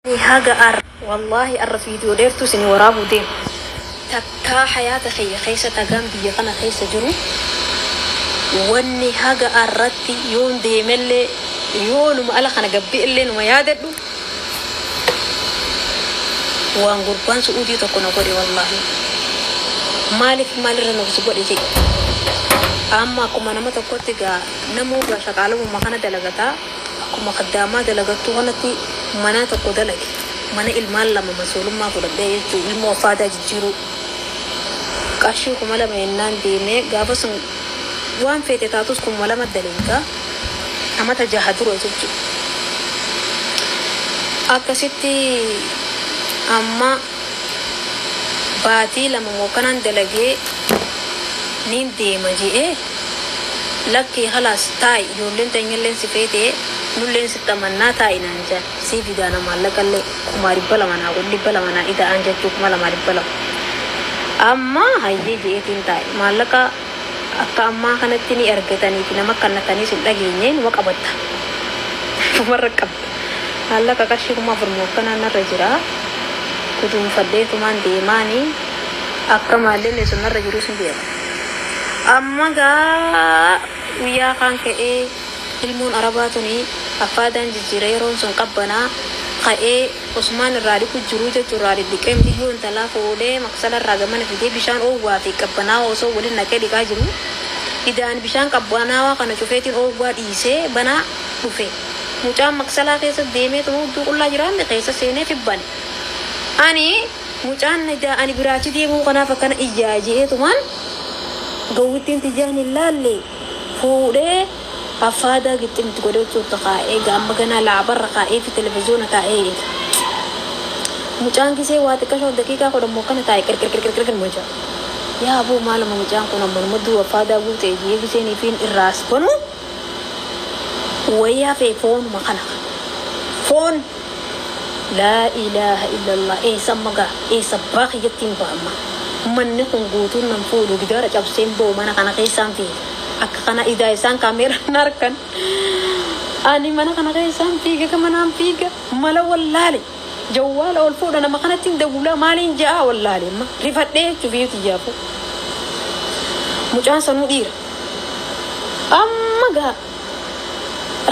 Haga arra wallahi arra video dheertuu isinii waraabuu deema. Takkaa hayaata kiyya keessa tagaan biyya kana keessa jiru wanni haga arratti yoon deemellee yoonuma ala kana gabbi'ellee numa yaadadhu waan gurbaan su'uudii tokko na godhe wallahi maaliif maalirra na si godhe jedhe amma akkuma nama tokkotti gaa namuu gaa shaqaalamuma kana dalagataa Akkuma kaddaamaa dalagattuu kanatti manaa tokko dalage. Mana ilmaan lama masuulummaa fudhadhee jechuu ilmoo affaadaa jijjiiruu. Qarshii 2000 yennaan deemee gaafa sun waan feete taatus 2000 daleeyda. Amata jaha dura jechuu. Akkasitti amma baatii lama moo kanaan dalagee niin deema je'ee. Lakkii kalaas taa'i ijoolleen teenyalleen si feetee nulleen sitti amannaa taa'i naan ja'an sii fidaana maallaqallee 200,000 naa godhi 200 naa ida'aan jechuu 2,200 amma hayyee je'eetiin taa'e maallaqa akka ammaa kanatti ni argataniifi nama kannataniis hin dhageenye numa qabatta ufumarra qabda maallaqa qarshii 4,000 moo akkanaa narra jira guduunfadheetumaan deemaani akka maallaqni sun narra jirus hin beeka. Amma gaa guyyaa kaan ka'ee ilmoon arabaa tuni affaadaan jijjiira yeroon sun qabbanaa ka'ee osmaan irraa dhiqu jiruu jechu irraa dhidhiqee miyyoo intalaa fuudhee maksala irraa gamana fidee bishaan oowwaa fi qabbanaawaa osoo walin naqee dhiqaa jiruu idaan bishaan qabbanaawaa kana cufeetiin oowwaa dhiisee banaa dhufe mucaan maksalaa keessa deemeetuma hudduu qullaa jiraammi keessa seenee fibbane ani Mucaan edaa ani biraa achi deemuu kanaaf akkana iyyaa je'eetumaan gowwittiin tiyyaan hin laalle fuudhee affaadaa gixxim itti godhee huccuutti kaa'ee egaa amma ganaa laabarra kaa'ee fi televiziyoona taa'ee eega. Mucaan gisee waa xiqqashoo daqiiqaa 10 moo akkana taa'e qirqirqirqirqir ma ja'a. Yaa aboo maaluma mucaan kun ammanuma du'u affaadaa guute je'ee giseen ifiin irraa as banu wayii hafee foonuma kana foon Laa ilaaha illallah eessa amma gaa eessa abbaa kiyyattiin baha amma manni kun guutuun nan fuudhu gidaara cabseen bahu mana kana keessaan fiiga akka kana idaa isaan kaameeraan na arkan ani mana kana keessaan fiiga gamanaan fiiga mala wallaale jawwaala ol fuudha nama kanattiin dawwulaa maaliin ja'aa wallaale amma rifadhee jechuuf iyyuu tiyyaafu mucaan sanuu dhiira amma gaa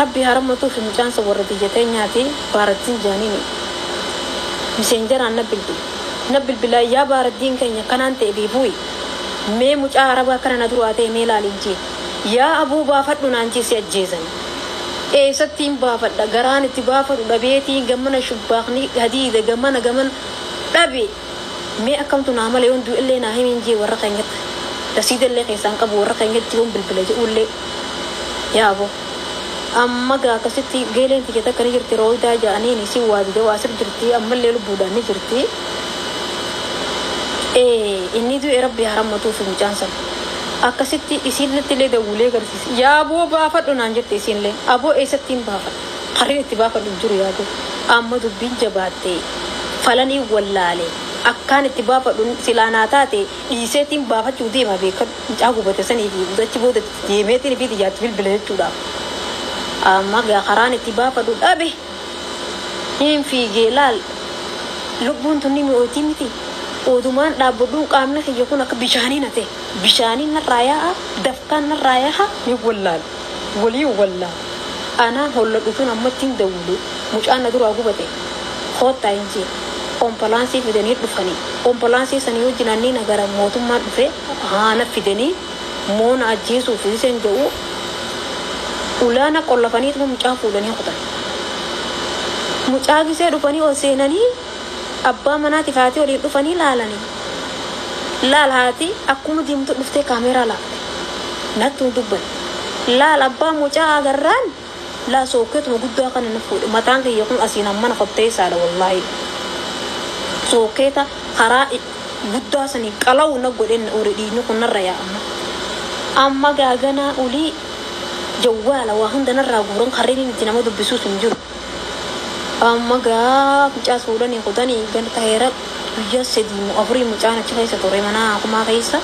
Rabbi haa rammatuufi mucaan san warra biyya teenyaati Baaraddiin jaaniini miseenjaraan na bilbile na bilbilaa yaa Baaraddiin keenya kanaan ta'e biibuuyi mee mucaa arabaa kana na duraa ta'e mee laaliin jee yaa aboo baafadhu naan jee si ajjeesani eessattiin baafadha garaan itti baafadhu dhabeetiin gamana shubbaakni hadiida gamana gamana dhabe mee akkamtu naa mala yoon du'ellee naa himiin jee warra keenyatti rasiidallee keessaan qabu warra keenyatti yoon bilbila je'ullee Yaa aboo. Amma gaa akkasitti geeleen tiyya takka ni jirti rooydaa ja'aniin isiin waa dide waa asir jirti ammallee lubbuudhaan ni jirti. Ee inni du'e rabbi haa rammatuufi mucaan san. Akkasitti isiinillee illee dawwulee garsiise. Yaa aboo baafadhu naan jette isiinillee. Aboo eessattiin baafadha? Karriin itti baafadhu hin jiru yaa aboo. Amma dubbiin jabaatte falaniin wallaale akkaan itti baafadhu silaa naa taate dhiiseetiin baafachuu deema beekadhu. Mucaa gubate sanii fi achi booda deemeetiin fi xiyyaatti bilbila jechuudha. Amma gaa karaan itti baafadhu dhabe. Hin fiigee laal lubbuun tun ni mi'ootii miti. Odumaan dhaabbadhuun qaamni kiyya kun akka bishaanii na ta'e. Bishaaniin narraa yaa'a, dafqaan narraa yaa'a ni wallaale. Walii wallaale. Anaan holladhu tun amma ittiin dawwule mucaan na duraa gubate. Koottaa hin jee. Ompolaansii fidanii dhufanii. Ompolaansii sanii wajjin anniin gara mootummaa dhufe. Haana fidanii moo na ajjeesuuf iseen jedhu ulaana qollafaniituma mucaa fuudhanii kutan. Mucaa gisee dhufanii ol seenanii abbaa manaatiif haati waliin dhufanii laalanii. Laal haati akkuma deemtu dhuftee kaameeraa laalte. Nattuu hin dubbanne. Laal abbaa mucaa agarraan laa sookkeetuma guddaa kana na fuudhe. Mataan kiyya kun asiin hammana kotteessaadha wallaahi. Sookkeeta karaa guddaa sanii qalawu na godhe na ure dhiigni kun narra yaa'a amma. Amma gaa ganaa olii jawwaala waa hunda narraa guuran karriin itti nama dubbisuus hin jiru. Amma gaa mucaa fuudhanii kutanii gana taheera guyyaa sadii moo afurii mucaan achi keessa ture mana hakumaa keessa.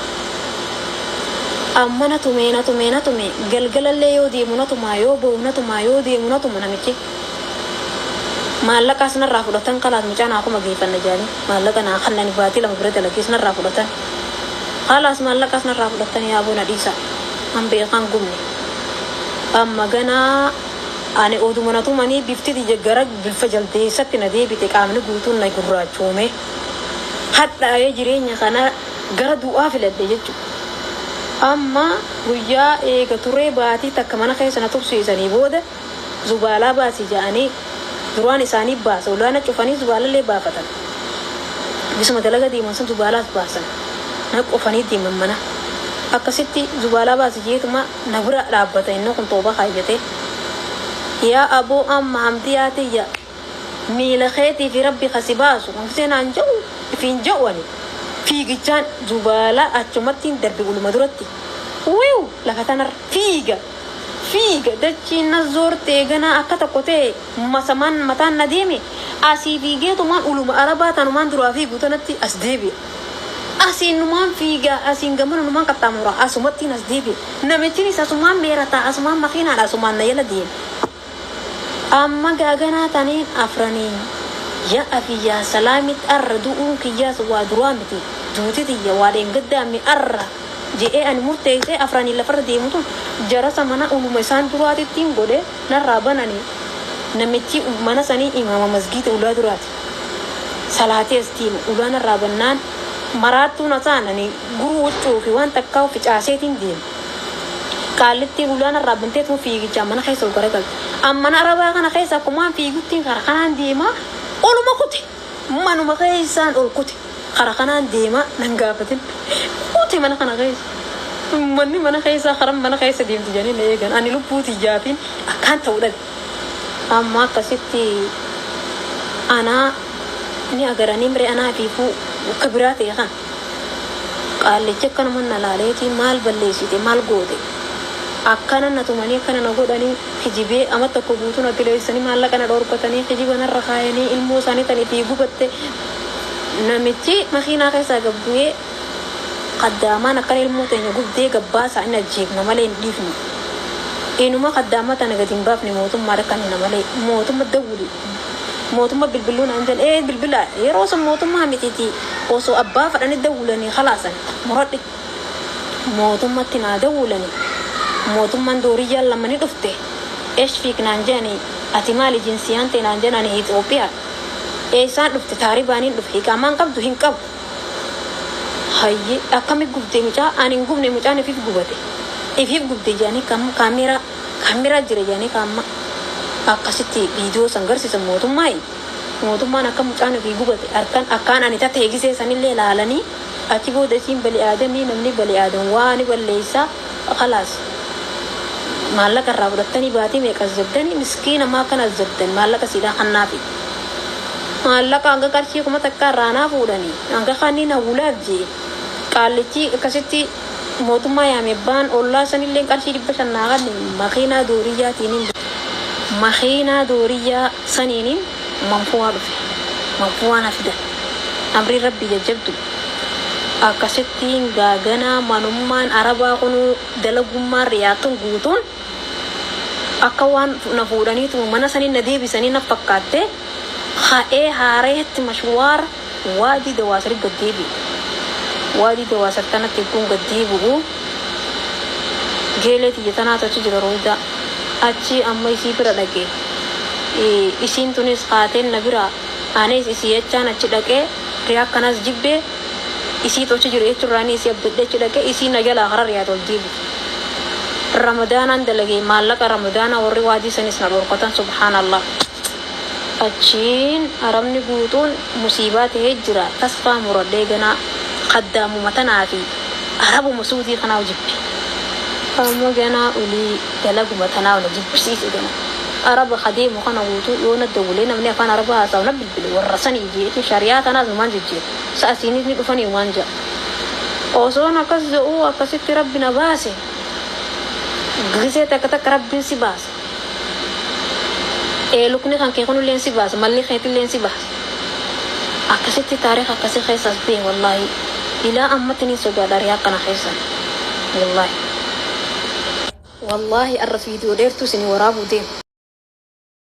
Amma na tumee na tumee na tumee galgalallee yoo deemu na tumaa yoo ba'u na tumaa yoo deemu na tuma namichi. Maallaqaas narraa fudhatan kalaas mucaa naa kuma geeffanna jedhanii maallaqa naa kannani baatii 2 bira dalagees narraa fudhatan. Kalaas maallaqaas narraa fudhatan yaaboo na dhiisaa. An beekaan gubne. Amma ganaa ani oduma na tumanii bifti tiyya gara bifa jaldeessatti na deebite qaamni guutuun na gurraachoome. Hadhaa'ee jireenya kana gara du'aa filadhe jechuudha. Amma guyyaa eega turee baatii takka mana keessa na tursiisanii booda zubaalaa baasi ja'anii duraan isaanii baasa ulaana cufanii zubaalallee baafatan. Bisuma dalaga deeman san zubaalaas baasan. Na qofanii deeman mana. Akkasitti zubaalaa baasi jeetuma na bira dhaabbata inni kun tooba kaayyate. Yaa aboo amma hamdiyaa tiyya miila keetii fi rabbi kasi baasu kun seenaan ja'u ifiin ja'u ani fiigichaan zubaalaa achumattiin darbe uluma duratti. Wiiw lafa tanarra fiiga fiiga dachiin na zoortee ganaa akka tokko ta'e masamaan mataan na deeme asii fiigeetumaan uluma arabaa tanumaan duraa fiigu tanatti as deebi'a. Asiin numaan fiiga asiin gamana numaan qaxxaamura asumattiin as deebi'a. Namichinis asumaan meerataa asumaan makiinaan asumaan na jala deema. Amma gaaganaa taniin afranii yaa afi yaa salaamit arra du'uun kiyyaas waa duraa miti duuti tiyya waa dheengaddaami arra je'ee ani murteessee afranii lafarra deemu tun jarasa mana uluma isaan duraatittiin godhe narraa bananii namichi mana sanii imaama masgiida ulaa duraati. Salaatee as deema ulaa narraa bannaan maraattuu na ta'an ani guruu huccuu fi waan takkaa ficaaseetiin deema. Qaallittiin ulaa narraa banteetu fiigichaa mana keessa ol garagalte. Amma mana arabaa kana keessa akkumaan fiiguttiin kara kanaan deema oluma kute. Manuma keessaan ol kute. Kara kanaan deema nan gaafatin. Kute mana kana keessa. Manni mana keessaa karan mana keessa deemti jedhanii na eegan. Ani lubbuu tiyyaatiin akkaan ta'u dhabe. Amma akkasitti anaa ni agaranii mire anaa fiifuu akka biraa ta'e kana. Qaallichi akkanuma na laaleetii maal balleessite maal goote. Akkana na tumanii akkana na godhanii kijibee ama tokko guutuu na dileessanii maallaqa na dhorkatanii kijiba narra kaayanii ilmoo isaanii tanii fi gubatte. Namichi makiinaa keessaa gad bu'ee kaddaamaan akkana ilmoo teenya gubdee gabbaasaa inni ajjeefna malee hin dhiifnu. Inuma kaddaama tana gadi hin baafne mootummaadha kan na malee mootumma dawwuli. Mootumma bilbiluu naan jedhe ee bilbila yeroo sun mootummaa mitiiti osoo abbaa fadhanii dawwulanii kalaasan muradhe. Mootummatti naa dawwulanii mootummaan dooriyyaan lama ni dhufte eshfiik naan jedhanii ati maali jinsiyaan ta'e naan jedhanii Itoophiyaa eessaan dhufte taaribaaniin dhufe iqaamaan qabdu hin qabu. Hayye akkami gubde mucaa ani hin gubne mucaan ifiif gubate ifiif gubde jedhanii kaameeraa kaameeraa jira jedhanii kaamma akkasitti viidiyoo san garsiisan mootummaa mootummaan akka mucaan ifii gubate harkaan akkaan ani tatee gisee sanillee ilaalanii achi booda isiin bali aadamii namni bali aadam waa ni balleessaa khalaas maallaqa irraa fudhattanii baatii meeqa azzabdanii miskiina maa kana azzabdan maallaqa siidhaa kannaafi. Maallaqa hanga qarshii 1000 irraa naa fuudhanii hanga kanneen hawwulaaf jee qaallichi akkasitti mootummaa yaame baan ollaa sanillee qarshii 500 naa kanne makiinaa dooriyyaatiiniin makiinaa dooriyyaa saniiniin manfuwaa dhufe manfuwaa na fidan amriin rabbii jajjabdu akkasittiin gaaganaa manummaan arabaa kunuu dalagummaan riyaatun guutuun akka waan na fuudhaniitu mana sanii na deebisanii na fakkaatte ha'ee haareetti mashwaara waadii dawaasari gad deebi'e. Waadii dawaasar tanatti kun gad deebi'u geelee tiyya tanaatu achi jira rooydaa achi amma isii bira dhaqe. Isiin tunis haateen na bira anis isii jechaan achi dhaqee riyaa akkanas jibbee isii achi jiru jechuurraanii isii abdadhee achi dhaqee isii na jalaa karaa riyaat ol deebi'e. Ramadaanaan dalagee maallaqa ramadaanaa warri waadii sanis na dhorkatan subhaanallah. Achiin arabni guutuun musiibaa ta'ee jira tasfaa muradhee ganaa kaddaamuma tanaa fi arabuma suutii kanaa jibbi. Amma ganaa olii dalaguma tanaa na jibbisiise ganaa. Araba kadeemu kana guutuu yoo na dawwalee namni afaan arabaa haasa'u na bilbile warra sanii jeetiin shari'aa tanaas numaan jijjiira. Sa'asiinis ni dhufanii waan ja'a. Osoon akkas jedhuu akkasitti rabbi na baase. Gisee takka takka rabbiin si baasa. Lukni kan kee kunillee si baasa malli keetillee si baasa. Akkasitti taariikh akkasii keessaas bee wallaahi ilaa ammatti ni sodaadha riyaa kana keessa wallaahi. Wallaahi arra viidiyoo dheertuu isinii waraabuu deema.